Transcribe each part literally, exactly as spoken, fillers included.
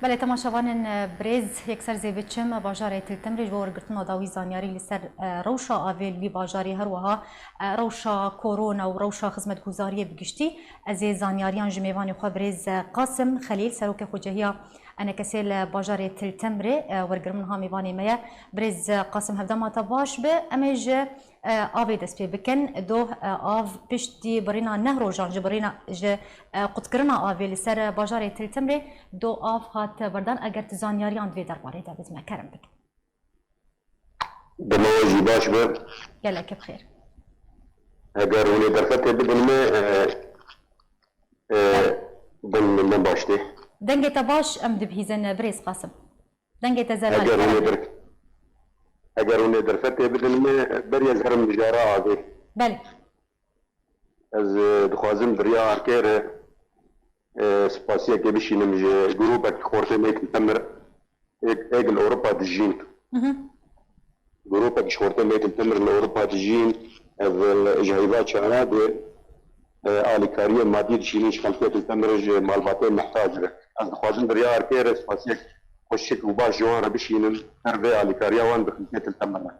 Belê, temaşevanên, e, birêz, yekser zê biçim, e, bajarê Til Timrê ji bo wergirtina dawî zanyarî li ser, e, rewşa avê li vî bajarî, her wiha, e, rewşa korona û rewşa xizmetguzariyê bi giştî. Ez ê zanyariyan ji mêvanê xwe birêz, e, Qasim Xelîl, serokê xucehiya enekesê li bajarê Til Timrê, e, wergirim niha mêvanê me ye. Birêz, e, Qasim, hevdema te baş be. Em ê ji e, avê dest pê bikin. Doh, e, av piştî birîna neh rojan ji birîna, ji, e, qutkirina avê li ser, e, bajarê Til Timrê, doh av hat berdan. Eger tu zanyariyan di vê derbarê de bidî me, kerem bik. Dema we jî baş be. Gelek bi xêr. Eger hûn ê derfetê bidin me, e, e, Belê. Deng min ne baş tê. Dengê te baş, em dibihîzin, e, birêz Qasim. Dengê te zelal, Eger hûn ê kerem. der-, eger hûn ê derfetê bidin me, berî ez herim mijara avê. Belê. Ez, e, dixwazim di riya Arkêr, e, spasiyekê bişînim ji grûpek xortê Meyt Temir, êk, êk li Ewropa dijîn. Mhm. Grûpek ji xortê Meyt Temir li Ewropa dijîn, ev, e, ji heyva çara de, e, alîkariyê madî dişînin ji xelkê Til Temir, ji malbatê mehtac re. Ez dixwazim di riya Arkêr spasiyek xweşik û baş ji wan re bişînim, ser vê alîkariya wan bi xelkê Til Temir re.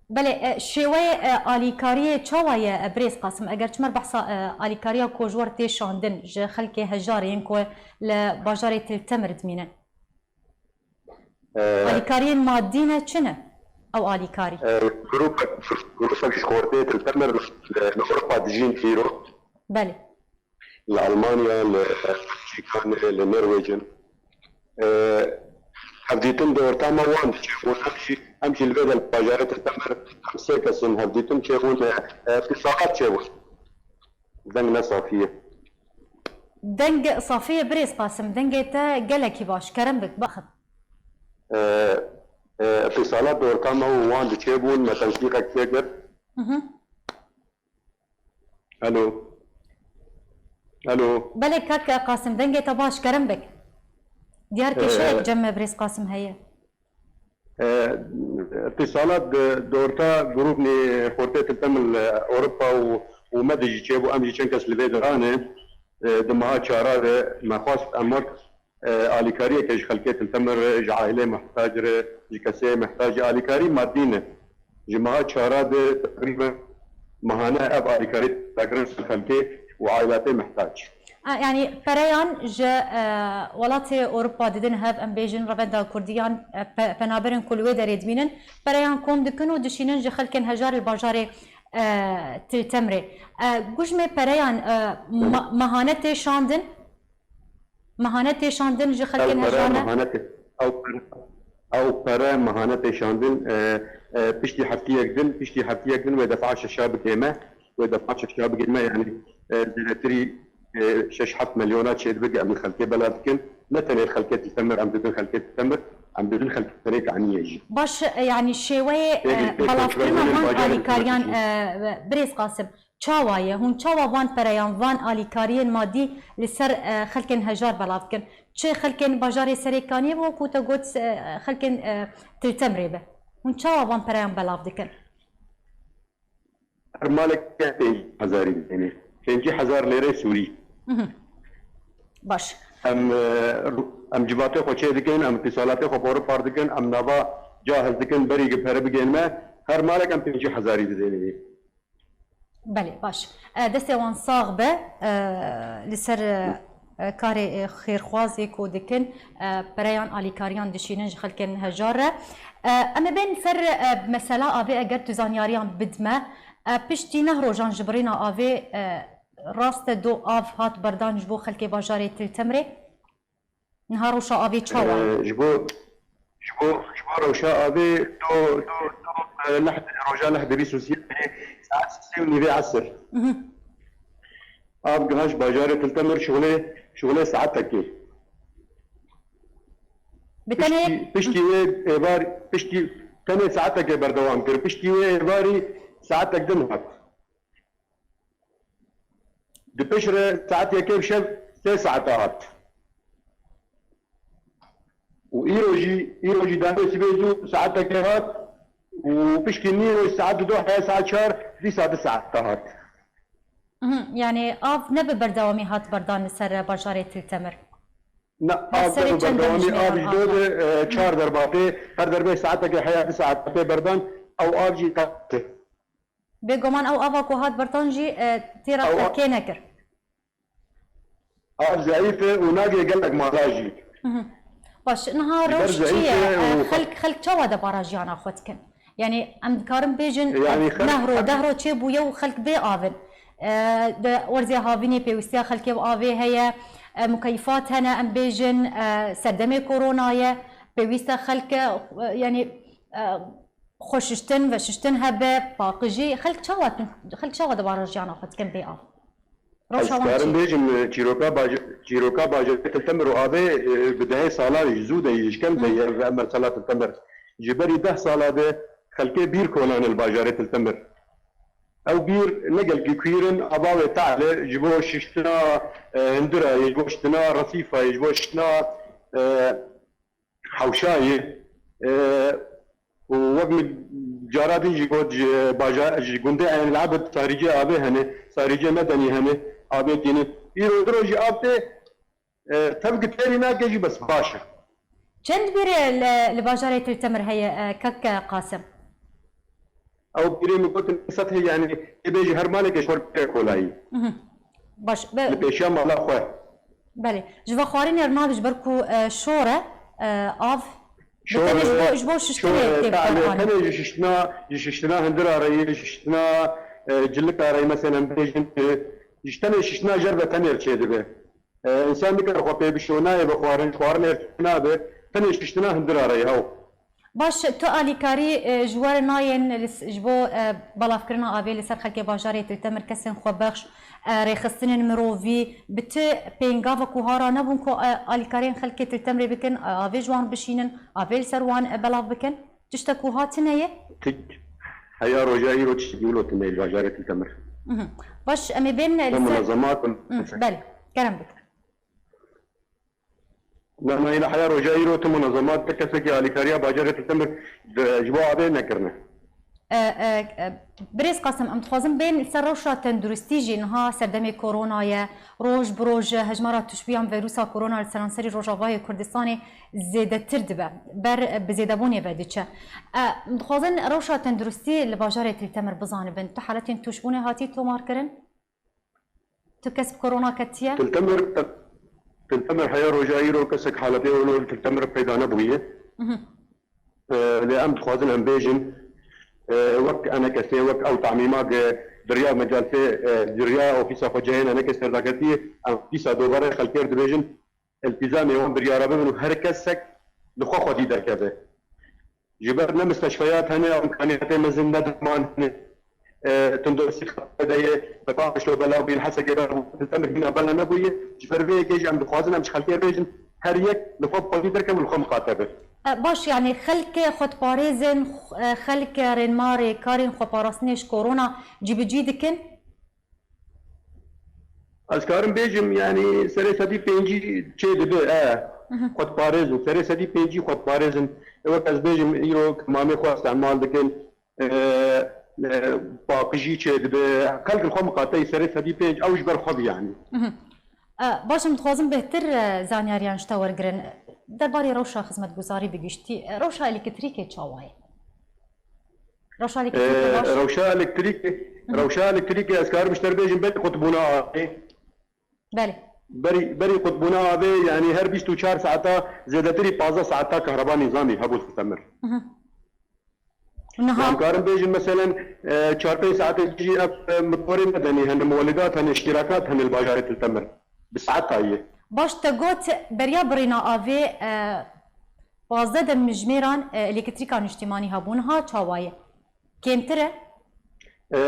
Belê, e, şêweyê, e, alîkariyê çawa ye, e, birêz Qasim? Eger çimer behsa, e, alîkariya ku ji we re tê şandin ji xelkê hejar yên ku li bajarê Til Temir dimînin? E, Alîkariyên madî ne, çi ne ew alîkarî? E, grûpek, grûpek ji xortê Til Temir li, li Ewropa dijîn îro. Belê. Li Almanya, li Belçîkan, li Norwêcin. E, hevdîtin di ortama wan diçe û em jî, em jî li vê de li bajarê Til Temir em sê kes in, hevdîtin çêbûn, e, e, îtisalat çêbûn. Deng ne safî ye. Deng safî ye, birêz Qasim. Dengê te gelekî baş. Kerem bik, baxin. E, e, îtisalat di ortama wan diçêbûn, me tensîqek çêkir. Mhm. Alo. Alo. Belê kak Qasim, dengê te baş, kerem bik. Diyar Ee, kêşeyek cem me birêz Qasim heye. Ee, Îtisalat di, di orta grûpnê xortê Til Temir li Ewropa û, û me de jî çêbû, em jî çend kes li vê derane, ee, di meha çara de me xwest em wek e, alîkariyeke ji xelkê Til Temir re, ji aîlê mehtac re, ji kesê mehtac, alîkarî madî ne. Ji meha çara de teqrîben mehane ev alîkarî dakirin ser xelkê û aîlatê mehtac. A, yanî pereyan ji, e, welatê Ewropa didin hev, em bêjin Revenda Kurdiyan, e, pe-, penaberên ku li wê derê dimînin, pereyan kom dikin û dişînin ji xelkên hejar li bajarê, e, Til Temrê. E, gujmê pereyan, e, ma-, mehane tê şandin? Mehane tê şandin ji xelkên hejane? Ew pere mehane tê, ew pere, ew pere mehane tê şandin, e, e, piştî heftiyek din, piştî heftiyek din wê defa şeşa bigê me, wê defa şeşa bigê me, yanî, e, zêdetirî, e, şeş heft milyona çêdibe em li xelkê belav dikin. Ne tenê xelkê Til Temir, em didin xelkê Til Temir, em didin xelkê tenê kaniyê jî. Baş, e, yanî şêweyê, e, belavkirina van alîkariyan, e, birêz Qasim, çawa ye? Hûn çawa van pereyan, van alîkariyên madî li ser, e, xelkên hejar belav dikin? Çi xelkên bajarê Serêkaniyê be, wekû te got, e, xelkên, e, Til Temrê be? Hûn çawa van pereyan belav dikin? Her malek pêncî hezarî didêne. Pêncî hezar lêrê Sûrî. Mhm. Baş. Em, e, em civatê xwe çê dikin, em îtisalatê xwe bi Ewropa dikin, em nava ca hez dikin, berî gi pere bigên me. Her malek em pêncî hezarî didêne. Belê, baş. E, destê wan sax be, e, li ser, e, e, karê, e, xêrxwazê ku dikin, e, pereyan alîkariyan dişînin ji xelkên hejar re. E, em ê bên ser, e, mesela avê, eger tu zanyariyan bidme, e, piştî neh rojan ji birîna avê, e, rast e, do av hat berdan ji bo xelkê bajarê Til Temrê? Niha rewşa avê çawa ye? Ee, ji bo, ji bo, ji bo rewşa avê do, do, do, e, leh, roja leh de bîst û sê saet sê û nîvê esir. Mhm. Av gihaş bajarê Til Temir şixulê, şixulê saetekê. Bi tenê piştî, piştî wê êvar, piştî tenê saetekê berdewam kir. Piştî wê êvarî saetek din hat. Di pişt re saet yekê bi şev sê saeta hat. Û îro jî, îro jî danê sibê zû saeteke hat û piştî nîro saet du doh heye saet çar dîsa du saeta hat. Mhm, yanî av ne bi berdewamî hat berdan li ser bajarê Til Temir? Ne, av serê çend demjimêran av? Av jî dode, e, çar derbatê, her derbê saetekê heya, du saet pê berdan, ew av jî qet. Bêguman ew ava ku hat bertan jî, e, têra xelkê nekir. Ev zeîf e û nagê gelek mala jî. Mhm. Baş, niha rewş çi ye? E, xelk, xelk çawa debara jiyana xwe dikin? Yanî em dikarin bêjin, yanî xelk, nehro, dehro çêbûye û xelk bê avin. E, di werzê havînê pêwîstiya xelkê bi avê heye, e, mukeyfat hene, em bêjin, e, serdemê korona ye, pêwîst e xelk, e, yanî, e, xweşiştin, veşiştin hebe, paqijî. Xelk çawa, xelk çawa dibara jiyana xwe dikin bê av? Ez karim bêjim, çîroka baje-, çîroka bajarê Til Temir û avê, e, bi dehê sala jî zû de yî, ji kêm de yî, ev mesela Til Temir. Ji berî deh sala de xelkê bîr kolan li bajarê Til Temir. Ew bîr ne gelkî kuîr in, ava wê tehl e, ji bo şiştina, e, hindira ye, ji bo şiştina resîfa ye, ji bo şiştina, e, hewşa ye. E, û wek min cara din jî got, ji baja-, ji gundê Eyn El Ebid tarîcê avê hene, tarîcê medenî hene, avê tînin. Îro diro jî av tê, e, tevgi têrî nake jî bes baş e. Çend bîrê li, li bajarê Til Temir heye, e, kek Qasim? Ew bîrê min gotin sed heye, yanî tê bêjî her malekê ji xwe bîrê kolayî. Mhm. Baş, be- Li pêşiya mala xwe. Belê. Ji vexwarînê re nabî ji ber ku, e, şor e, e, av, bi tenê ji bo, ji bo şiştinê tê bikaranîn. Tenê ji şiştina, ji şiştina hindira re yê, ji şiştina, e, cilika re yê, meselen bêjin, e, ji tenê şiştina jer ve tenê re çêdibe. E, însan nikare xwe pê bişo, nayê vexwarin, xwarin êr nabe, tenê şiştina hindira re yê ew. Baş, tu alîkarî, e, ji we re nayên li s-, ji bo, e, belavkirina avê li ser xelkê bajarê Til Temir, kesên xwebexş, e, rêxistinên mirovî, bi tu pêngavek wiha re nebûn ku, e, alîkariyên xelkê Til Temirê bikin, e, avê ji wan bişînin, avê li ser wan, e, belav bikin? Tiştek wiha tune ye? Tik, heya roja îro tiştekî wilo tune ye li bajarê Til Temir. Mhm. Baş, em ê bên, e, li ser munezemat, mhm, belê, kerem bikin. Na, na, îna heya roja îro tu munezemat, tu kesekî alîkariya bajarê Til Temir di, ji bo avê nekirine. E, e, e, Birêz Qasim, em dixwazin bên li ser rewşa tenduristî jî, niha serdemê korona ye, roj bi roj hejmara tuşbûyan vîrusa korona li seranserî Rojavayê Kurdistanê zêdetir dibe, ber bi zêdebûnê ve diçe. E, em dixwazin rewşa tenduristî li bajarê Til Temir bizanibin. Tu haletên tuşbûnê hatî tomarkirin? Tu kes bi korona ketiye? Til Temir, Til Temir heya roja îro kesek haletê wilo li Til Temir peyda nebûye. Mhm. E, lê em dixwazin em bêjin, e, wek enekesê, wek ew tamîma ge di riya mecalsê, e, di riya ofîsa xwecihên enekes derdaketiye, em dîsa dovare xelkê re dibêjin, îltîzamê wan biryara bibin û her kesek li xwe xwedî derkeve. Ji ber ne misteşfeyat hene, îmkaniyetê mezin ne derman hene. E, tunduristî xebate de ye, bi Pamişlo belav bûye, li Hesekê belav bûye, li Temir hîna bela nebûye. Ji ber vê yekê jî em dixwazin em ji xelkê bêjin, her yek li xwe bi xwedî derkeve û li xwe miqate be. E, baş, yanî xelkê xwedparêzin, x-, e, xelk rênma rêkarên xweparastinê ji korona cîbicî dikin? Ez karim bêjim, yanî serê sedî pêncî çê dibe, e, Mhm. xwedparêz in. Serê sedî pêncî xwedparêz in. E, wek ez bêjim, îro mamê xwe îstemal dikin, e, e, paqijî çê dibe. Xelk li xwe miqate ye, serê sedî pênc, ew ji ber xwe bû, yanî. Mhm. E, baş, em dixwazin bêhtir, e, zanyariyan ji te wergirin. Derbarê rewşa xizmetguzarî bi giştî, e, rewşa elektrîkê çawa ye? Rewşa elektrîkê Ee, baş. Rewşa elektrîkê, Hı hı. rewşa elektrîkê ez karim ji te re bêjim, berî qutbûna avê. Belê. Berî, berî qutbûna avê, yanî her bîst û çar saeta zêdetirî pazdeh saeta kehreba nîzamî hebû li Temir. Hı hı. Niha? Em karin bêjin, meselen, e, çar pênc saetê jî ev, e, motorê medenî hene, muwelidat hene, îştîrakat hene li bajarê Til Temir. Bi saeta ye. Baş, te got beriya birîna avê, e, pazdeh demjimêran, e, elektrîka niştimanî hebû. Niha çawa ye? Kêmtir e? E,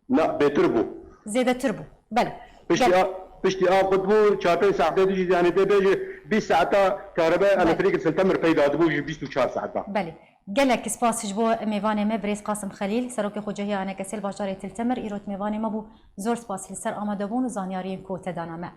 na, bêtir bû. Zêdetir bû. Belê. Piştî Gel. a-, piştî av qut bû, çar pênc saetê dijî, yanî tê bêjî bîst saeta karebe Belê. elektrîk li Til Temir peyda dibû ji bîst û çar saeta. Belê. Gelek spas ji bo mêvanê me, birêz Qasim Xelîl, Serokê Xwecihî ya Enekesê li bajarê Til Temir, îro mêvanê me bû. Zor spas li ser amadebûn û zanyariyên ku te dana me.